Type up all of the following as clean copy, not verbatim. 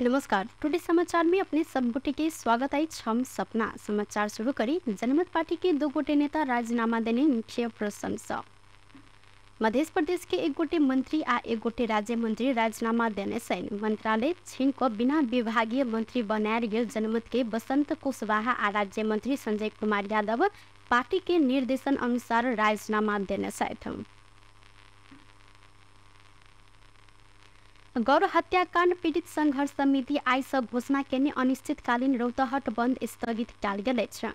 नमस्कार, टुडे समाचार में अपने सब गोटे के स्वागत है। हम सपना समाचार शुरू करी। जनमत पार्टी के दो गोटे नेता राजीनामा देने मुख्य प्रशंसा। मध्य प्रदेश के एक गोटे मंत्री आ एक गोटे राज्य मंत्री राजीनामा देने छनि। मंत्रालय छीन क बिना विभागीय मंत्री बनायल गेल जनमत के बसंत कुशवाहा आ राज्य मंत्री संजय कुमार यादव पार्टी के निर्देशन अनुसार राजीनामा देने छथि। गौर हत्याकांड पीड़ित संघर्ष समिति आइ से घोषणा केने अनिश्चितकालीन रौतहट बंद स्थगित कयल गेल अछि।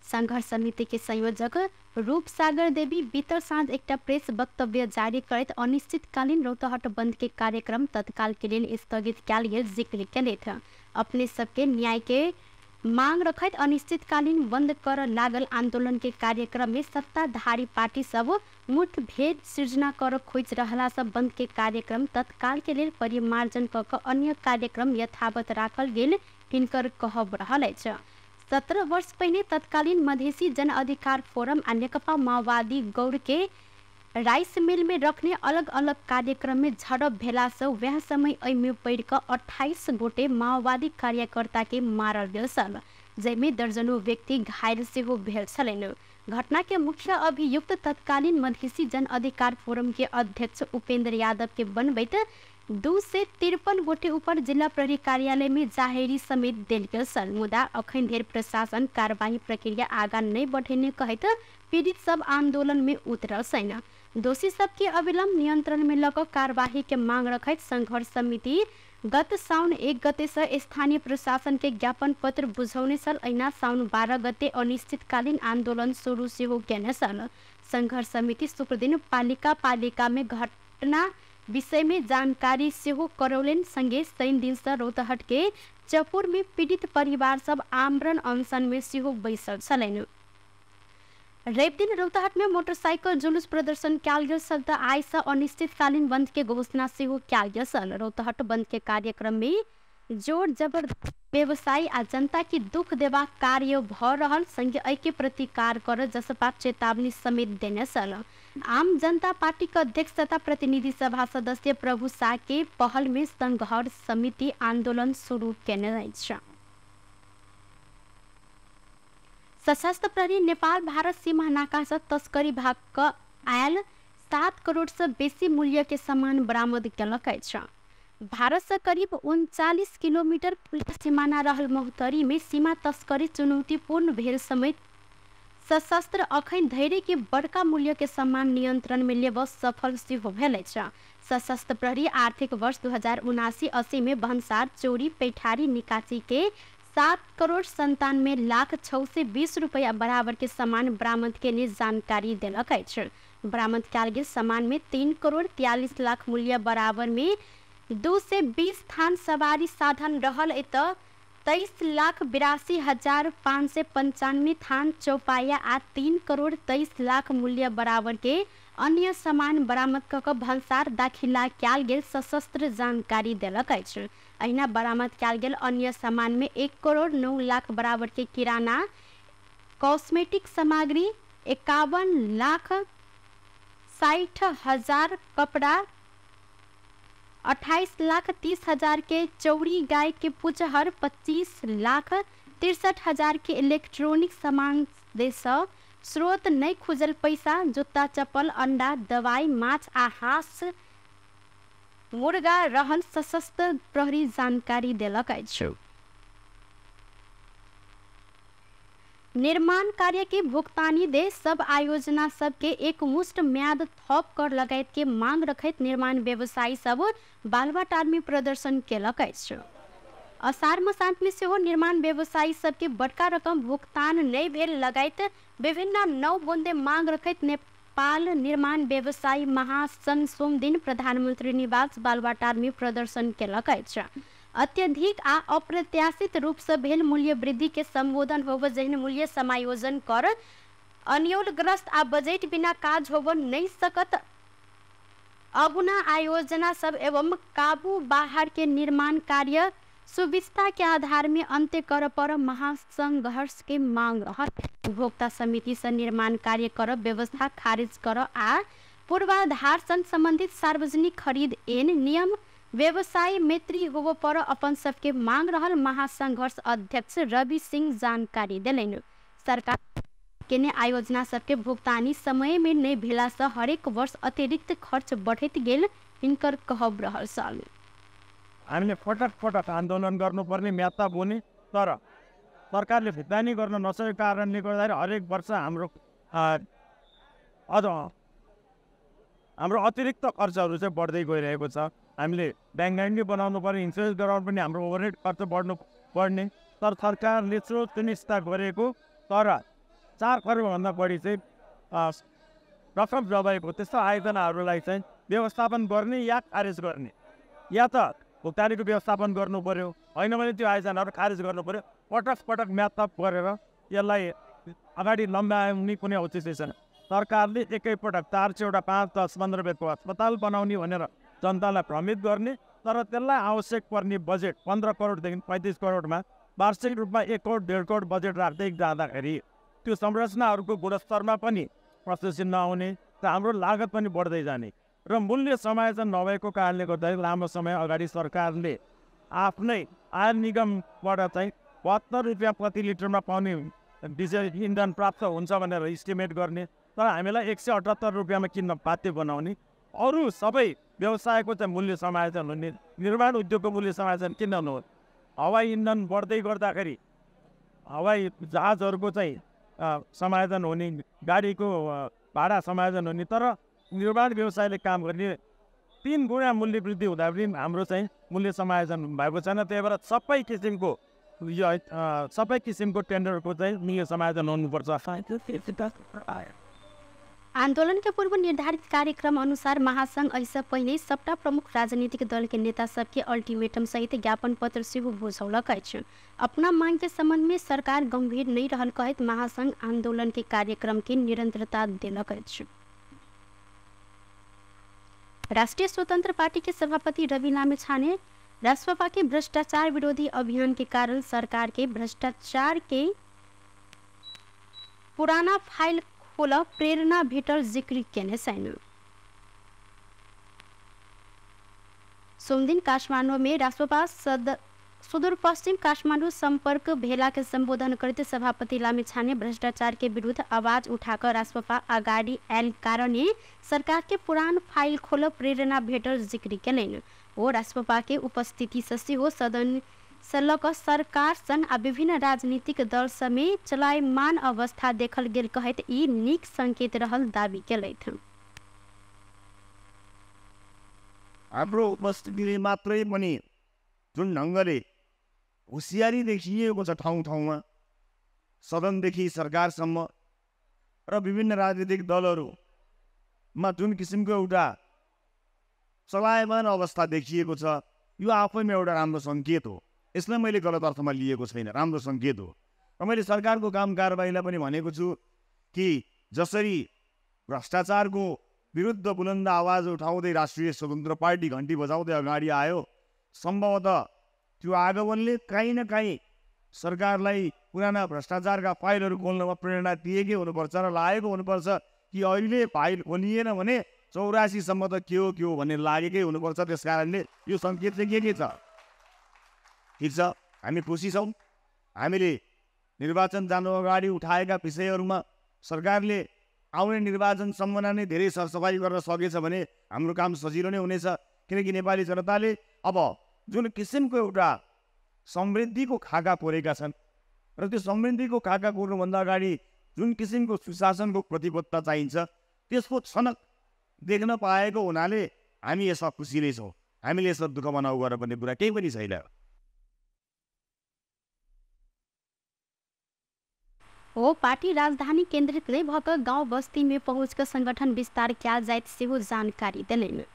संघर्ष समिति के संयोजक रूप सागर देवी बीतल साँझ एकटा प्रेस वक्तव्य जारी करैत अनिश्चितकालीन रौतहट बंद के कार्यक्रम तत्काल के लेल स्थगित कयल गेल जिक्र केलथि। अपने सबके न्याय के मांग रखैत अनिश्चितकालीन बंद कर लागल आंदोलन के कार्यक्रम में सत्ताधारी पार्टी सब मुठभेड़ सृजना कर खोजि रहला से बंद के कार्यक्रम तत्काल के लेल परिमार्जन क क अन्य कार्यक्रम यथावत राखल गेल हिनकर कहब रहल अछि। 17 वर्ष पहिने तत्कालीन मधेसी जन अधिकार फोरम आ नेकपा माओवादी गौर के राइस मिल में रखने अलग अलग कार्यक्रम में झड़प भेला से वह समय एहिमे पड़ि कऽ 28 गोटे माओवादी कार्यकर्ता के मारल गेल छल, जाहिमे दर्जनों व्यक्ति घायल सेहो भेल छलनि। घटना के मुख्य अभियुक्त तत्कालीन मधेसी जन अधिकार फोरम के अध्यक्ष उपेंद्र यादव के बनबैत 253 गोटे ऊपर जिला प्रहरी कार्यालय में जाहेरी समेत देल गेल छल। मुदा अखन धरि प्रशासन कार्यवाही प्रक्रिया आगा नहि बढ़ेने कहैत पीड़ित सब आंदोलन में उतरल छनि। दोषी सबके अविलंब नियंत्रण में लऽ कऽ कार्यवाही के मांग रखैत संघर्ष समिति गत साउन 1 गते से स्थानीय प्रशासन के ज्ञापन पत्र बुझौने छल। अहिना साउन 12 गते अनिश्चितकालीन आंदोलन शुरू सेहो केने छल। संघर्ष समिति शुक्रदिन पालिका पालिका में घटना विषय में जानकारी सेहो करौलनि। संगे शनि दिन से रौतहट के चपुर में पीड़ित परिवार सब आमरण अनशन में सेहो बैसल छलनि। रवि दिन रौतहट में मोटरसाइकिल जुलूस प्रदर्शन कयल गेल छल तऽ आइ से अनिश्चितकालीन बंद के घोषणा सेहो कयल गेल छल। रौतहट बंद के कार्यक्रम में जोर जबरदस्ती व्यवसायी आ जनता के दुख देबाक कार्य भऽ रहल संगे एहि के प्रतिकार कर जसपा चेतावनी समेत देने छल। आम जनता पार्टी के अध्यक्ष तथा प्रतिनिधि सभा सदस्य प्रभु शाह के पहल में संघर्ष समिति आंदोलन शुरू केने अछि। सशस्त्र प्रहरी नेपाल भारत सीमा नाका से तस्करी भाग क आयल 7 करोड़ से बेसी मूल्य के सामान बरामद केलक अछि। भारत से करीब 39 किलोमीटर सीमाना रहल महोत्तरी में सीमा तस्करी चुनौतीपूर्ण भेल समेत सशस्त्र अखन धरि के बड़का मूल्य के सामान नियंत्रण में लेबऽ सफल सेहो भेल अछि। सशस्त्र प्रहरी आर्थिक वर्ष 2079-80 में भन्सार चोरी पैठारी निकासी के 7 करोड़ 97,00,620 रुपया बराबर के सामान बरामद केने जानकारी देलक अछि। बरामद कयल गेल सामान में 3 करोड़ 43 लाख मूल्य बराबर में 220 थान सवारी साधन रहल एतऽ 23,82,595 थान चौपाया आ 3 करोड़ 23 लाख मूल्य बराबर के अन्य सामान बरामद कऽ कऽ भन्सार दाखिला कयल गेल सशस्त्र जानकारी देलक अछि। अहिना बरामद कयल गेल अन्य सामान में 1 करोड़ 9 लाख बराबर के किराना कॉस्मेटिक सामग्री, 51,60,000 कपड़ा, 28,30,000 के चौरी गाय के पुचहर, 25,63,000 के इलेक्ट्रॉनिक सामान से स्रोत नहीं खुजल पैसा, जूता चप्पल, अंडा, दवाई, माछ आ हाँस मुर्गा रहल सशस्त्र प्रहरी जानकारी देलक अछि। निर्माण कार्य के भुगतानी दे सब आयोजना सबके एकमुष्ट म्याद थप कर लगायत के मांग रखैत निर्माण व्यवसायी सब बालुवाटार में प्रदर्शन केलक अछि। असार मसांत में सेहो निर्माण व्यवसायी सबके बड़का रकम भुगतान नहीं भेल लगायत विभिन्न 9 बुंदे मांग रखैत नेपाल निर्माण व्यवसायी महासंघ सोमदिन प्रधानमंत्री निवास बालुवाटार में प्रदर्शन केलक अछि। अत्यधिक आ अप्रत्याशित रूप से भेल मूल्य वृद्धि के संबोधन होब जहन मूल्य समायोजन कर अन्योलग्रस्त आ बजट बिना काज होब नहीं सकत अगुना आयोजना सब एवं काबू बाहर के निर्माण कार्य सुविस्ता के आधार में अंत्य कर पर महासंघर्ष के मांग रहल। उपभोक्ता समिति से निर्माण कार्य कर व्यवस्था खारिज कर आ पूर्वाधार संग संबंधित सार्वजनिक खरीद एन नियम व्यवसाय मैत्री होबो पर अपन सबके मांग रहल महासंघर्ष अध्यक्ष रवि सिंह जानकारी देलनि। सरकार केने आयोजना सबके भुगतानी समय में नहि भेला से हरेक वर्ष अतिरिक्त खर्च बढ़ैत गेल हिनकर कहब रहल छल। हामीले फटक फटक आन्दोलन गर्नुपर्ने म्याता बोने, तर सरकारले भुक्तानी गर्न नसकेको कारणले गर्दाखेरि हरेक वर्ष हाम्रो अझ हाम्रो अतिरिक्त खर्चहरू चाहिँ बढ्दै गइरहेको छ। हामीले ब्याङ्क ग्यारेन्टी बनाउनु पर्ने, इन्सुरेन्स गराउनु पर्ने, हाम्रो ओभरहेड खर्च बढ्ने, तर सरकारले स्रोत सुनिश्चित गरेको तर 4 करोडभन्दा बढी चाहिँ रकम जबाएको त्यस्तो आयोजनाहरूलाई चाहिँ व्यवस्थापन गर्ने या खारेज गर्ने, या त भुक्तानीको व्यवस्थापन गर्नु पर्यो, होइन भने त्यो आयोजनाहरू खारेज गर्नु पर्यो। पटक पटक म्याद थप गरेर यसलाई अगाडि लम्ब्याउने कुनै औचित्य छैन। सरकारले एकैपटक 400 5, 10, 15 बेडको अस्पताल बनाउने भनेर जनतालाई भ्रमित गर्ने, तर त्यसलाई आवश्यक पर्ने बजेट 15 करोडदेखि 35 करोडमा वार्षिक रूपमा 1 करोड 1.5 करोड बजेट राख्दै जाँदाखेरि त्यो संरचनाहरूको गुणस्तरमा पनि प्रश्न नआउने र हाम्रो लागत पनि बढ्दै जाने र मूल्य समायोजन नभएको कारणले गर्दाखेरि लामो समय अगाडि सरकारले आफ्नै आय निगमबाट चाहिँ 72 रुपियाँ प्रति लिटरमा पाउने डिजेल इन्धन प्राप्त हुन्छ भनेर इस्टिमेट गर्ने, तर हामीलाई 178 रुपियाँमा किन्न बाध्य बनाउने, अरू सबै व्यवसायको चाहिँ मूल्य समायोजन हुने, निर्माण उद्योगको मूल्य समायोजन किन नहोस्। हवाई इन्धन बढ्दै गर्दाखेरि हवाई जहाजहरूको चाहिँ समायोजन हुने, गाडीको भाडा समायोजन हुने, तर निर्माण व्यवसायले काम गर्ने 3 गुणा मूल्य वृद्धि हुँदा पनि हाम्रो चाहिँ मूल्य समायोजन भएको छैन। त्यही भएर सबै किसिमको यो सबै किसिमको टेन्डरको चाहिँ मूल्य समायोजन हुनुपर्छ। आंदोलन के पूर्व निर्धारित कार्यक्रम अनुसार महासंघ ऐसा पहिले सबटा प्रमुख राजनीतिक दल के नेता सबके अल्टीमेटम सहित ज्ञापन पत्र सेहो बुझौलक अछि। अपना मांग के संबंध में सरकार गंभीर नहीं रहल कहैत महासंघ आंदोलन के कार्यक्रम के निरंतरता देलक अछि। राष्ट्रिय स्वतंत्र पार्टी के सभापति रवि लामिछाने रासपा के भ्रष्टाचार विरोधी अभियान के कारण सरकार के भ्रष्टाचार के पुराना फाइल खोल प्रेरणा भेटल जिक्र केने छैन। सोमदिन काठमाडौँ में रासपा सुदूरपश्चिम काठमाडौँ संपर्क भेला के संबोधन करते सभापति लामिछाने भ्रष्टाचार के विरुद्ध आवाज उठाकर रासपा अगाडि आयल कारणे सरकार के पुरान फाइल खोल प्रेरणा भेटल जिक्र केलनि। ओ रासपा के उपस्थिति से सेहो सदन से लऽ कऽ सरकार संग आ विभिन्न राजनीतिक दल समेत चलायमान अवस्था देखल गेल कहैत ई नीक संकेत रहल दावी केलथि। हाम्रो उपस्थितिले मात्रै पनि जुन ढङ्गले होसियारी देखिएको छ ठाउँ ठाउँमा, सदनदेखि सरकारसम्म र विभिन्न राजनीतिक दलहरूमा जुन किसिमको एउटा चलायमान अवस्था देखिएको छ, यो आफैमा एउटा राम्रो सङ्केत हो। यसलाई मैले गलत अर्थमा लिएको छैन, राम्रो सङ्केत हो। र मैले सरकारको काम कारबाहीलाई पनि भनेको छु कि जसरी भ्रष्टाचारको विरुद्ध बुलन्द आवाज उठाउँदै राष्ट्रिय स्वतन्त्र पार्टी घन्टी बजाउँदै अगाडि आयो, सम्भवतः त्यो आगमनले काहीँ न काहीँ सरकारलाई पुराना भ्रष्टाचारका फाइलहरू खोल्नमा प्रेरणा दिएकै हुनुपर्छ र लागेको हुनुपर्छ कि अहिले फाइल खोलिएन भने 84सम्म त के हो भन्ने लागेकै हुनुपर्छ। त्यस कारणले यो सङ्केत चाहिँ के छ? ठिक छ, हामी खुसी छौँ। हामीले निर्वाचन जानु अगाडि उठाएका विषयहरूमा सरकारले आउने निर्वाचनसम्म नै धेरै सरसफाइ गर्न सकेछ भने हाम्रो काम सजिलो नै हुनेछ। किनकि नेपाली जनताले अब जुन किसिमको एउटा समृद्धिको खाका कोरेका छन् र त्यो समृद्धिको खाका कोर्नुभन्दा अगाडि जुन किसिमको सुशासनको प्रतिबद्धता चाहिन्छ त्यसको छनक देख्न पाएको हुनाले हामी यसमा खुसी नै छौँ। हामीले यसमा दुःख मनाउ गर्नुपर्ने कुरा केही पनि छैन। हो पार्टी राजधानी केन्द्रित नै भएका गाउँ बस्ती में पहुँच संगठन विस्तार कयल जाइत सेहो जानकारी देलनि।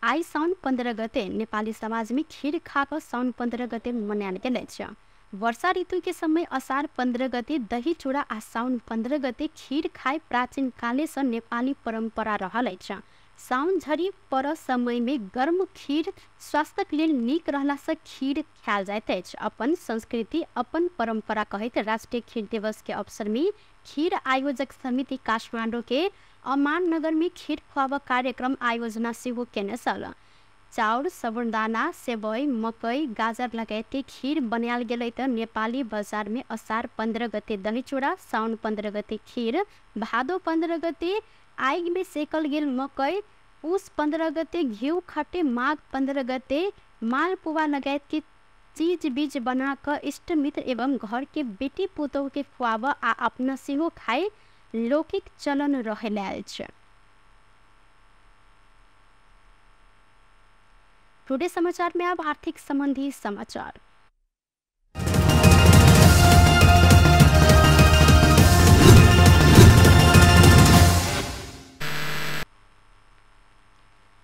आई साउन 15 गते नेपाली समाज में खीर खाक साउन 15 गते मनायल गेल अछि। वर्षा ऋतु के समय असार 15 गते दही चूड़ा आ साउन 15 गते खीर खाए प्राचीन काले से नेपाली परंपरा रहल अछि। साउन झरी पर समय में गर्म खीर स्वास्थ्य के लेल नीक रहला से खीर खायल जाइत अछि। अपन संस्कृति अपन परंपरा कहैत राष्ट्रीय खीर दिवस के अवसर में खीर आयोजक समिति काठमाडौँ के अमान नगर में खीर खुआब कार्यक्रम आयोजना सेहो केने छल। चाउर, साबुदाना, सेवई, मकै, गाजर लगायत के खीर बनायल गेलै त नेपाली बजार में असार 15 गते दही चूड़ा, साउन 15 गते खीर, भादो 15 गते आगि में सेकल गेल मकै, पुस 15 गते घिउ खटे, माघ 15 गते मालपुआ लगायत के चीज बीज बना क इष्ट मित्र एवं घर के बेटी पुतोह के खुआब आ अपना सेहो खाए लौकिक चलन रहल अछि। टुडे समाचार में अब आर्थिक संबंधी समाचार।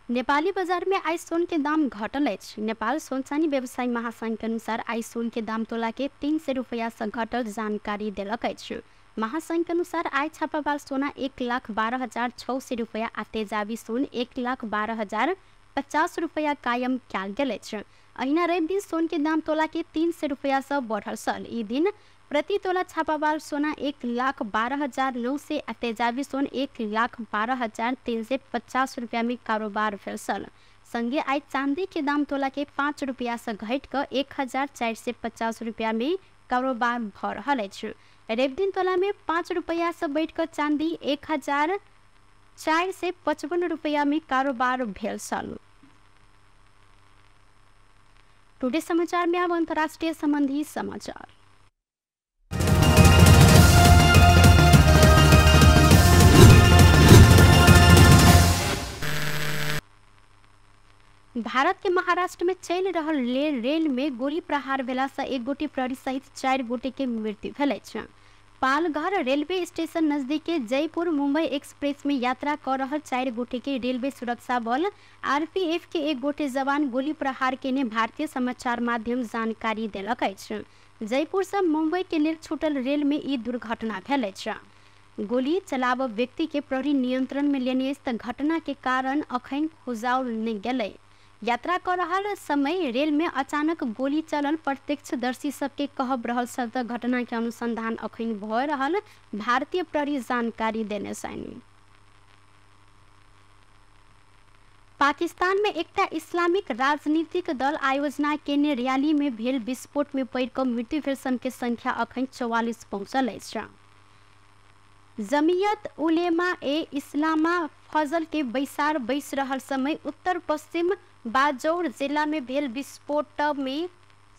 नेपाली बजार में आइ सोन के दाम घटल अछि। नेपाल सोन चानी व्यवसायी महासंघ के अनुसार आइ सोन के दाम तोला के 300 रुपया से घटल जानकारी देलक अछि। महासंघ के अनुसार आइ छापावाल सोना 1,12,600 रुपया आ तेजाबी सोन 1,12,050 रुपया कायम कयल गेल अछि। अहिना रवि दिन सोन के दाम तोला के 300 रुपया से बढ़ल छल। ई दिन प्रति तोला छापावाल सोना 1,12,900 आ तेजाबी सोन 1,12,350 रुपया में कारोबार भेल छल। संगे आइ चांदी के दाम तोला के 5 रुपया से घटि कऽ 1,450 रुपया में कारोबार भऽ रहल अछि। रवि दिन तोला में 5 रुपया से बढ़ि कऽ चांदी 1,455 रुपया में कारोबार भेल छल। टुडे समाचार में अब अंतर्राष्ट्रीय संबंधी समाचार। भारत के महाराष्ट्र में चलि रहल रेल में गोली प्रहार भेला से एक गोटे प्रहरी सहित 4 गोटे के मृत्यु भेल अछि। पालघर रेलवे स्टेशन नजदीक के जयपुर मुंबई एक्सप्रेस में यात्रा कर रहल 4 गोटे के रेलवे सुरक्षा बल आरपीएफ के एक गोटे जवान गोली प्रहार केने भारतीय समाचार माध्यम जानकारी देलक अछि। जयपुर से मुंबई के लेल छूटल रेल में ई दुर्घटना भेल अछि। गोली चलाब व्यक्ति के प्रहरी नियंत्रण में लेने अछि त घटना के कारण अखन खुजाओल नहि गेलै। यात्रा कर रहल समय रेल में अचानक गोली चलल प्रत्यक्षदर्शी सबके कहब रहल छल त घटना के अनुसंधान अखन भऽ रहल भारतीय प्रहरी जानकारी देने छनि। पाकिस्तान में एकटा इस्लामिक राजनीतिक दल आयोजना केने रैली में भेल विस्फोट में पड़ि कऽ मृत्यु भेल सन के संख्या अखन 44 पहुँचल अछि। जमियत उलेमा ए इस्लामा फजल के बैसार बैस रहल समय उत्तर पश्चिम बाजौर जिला में भेल विस्फोट में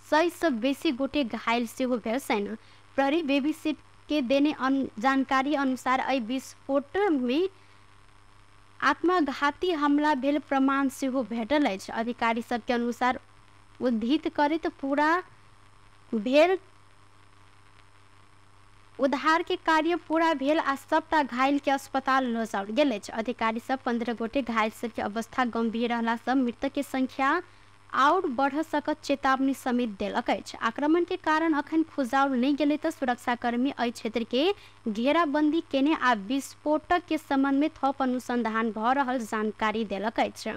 100 से बेसी गोटे घायल सेहो भेल छनि। प्रहरी बीबीसी के देने जानकारी अनुसार एहि विस्फोट में आत्मघाती हमला भेल प्रमाण सेहो भेटल अछि। अधिकारी सबके अनुसार उद्धृत करैत पूरा भेल उद्धार के कार्य पूरा भेल आ सबटा घायल के अस्पताल लऽ जाओल गेल अछि। अधिकारी सब 15 गोटे घायल सबके अवस्था गंभीर रहला से मृतक के संख्या और बढ़ सकत चेतावनी समेत देलक अछि। आक्रमण के कारण अखन खुजाओल नहि गेलै त सुरक्षाकर्मी एहि क्षेत्र के घेराबंदी केने आ विस्फोटक के संबंध में थप अनुसंधान भऽ रहल जानकारी देलक अछि।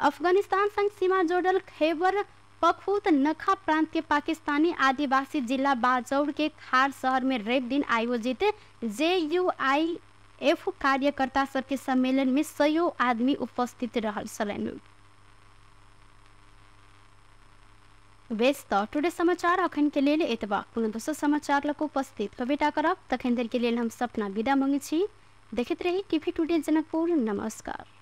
अफगानिस्तान संग सीमा जोड़ल खैबर पख्तूनख्वा प्रांत के पाकिस्तानी आदिवासी जिला बाजौर के खार शहर में रवि दिन आयोजित JUIF कार्यकर्ता सबके सम्मेलन में 100 आदमी उपस्थित रहल छलनि। बेस त टुडे समाचार अखन के लेल एतबा। कोनो दोसर समाचार लग उपस्थित होबेटा करब, तखन धरि के लेल हम सपना विदा मांगै छी। देखैत रही टीवी टुडे जनकपुर। नमस्कार।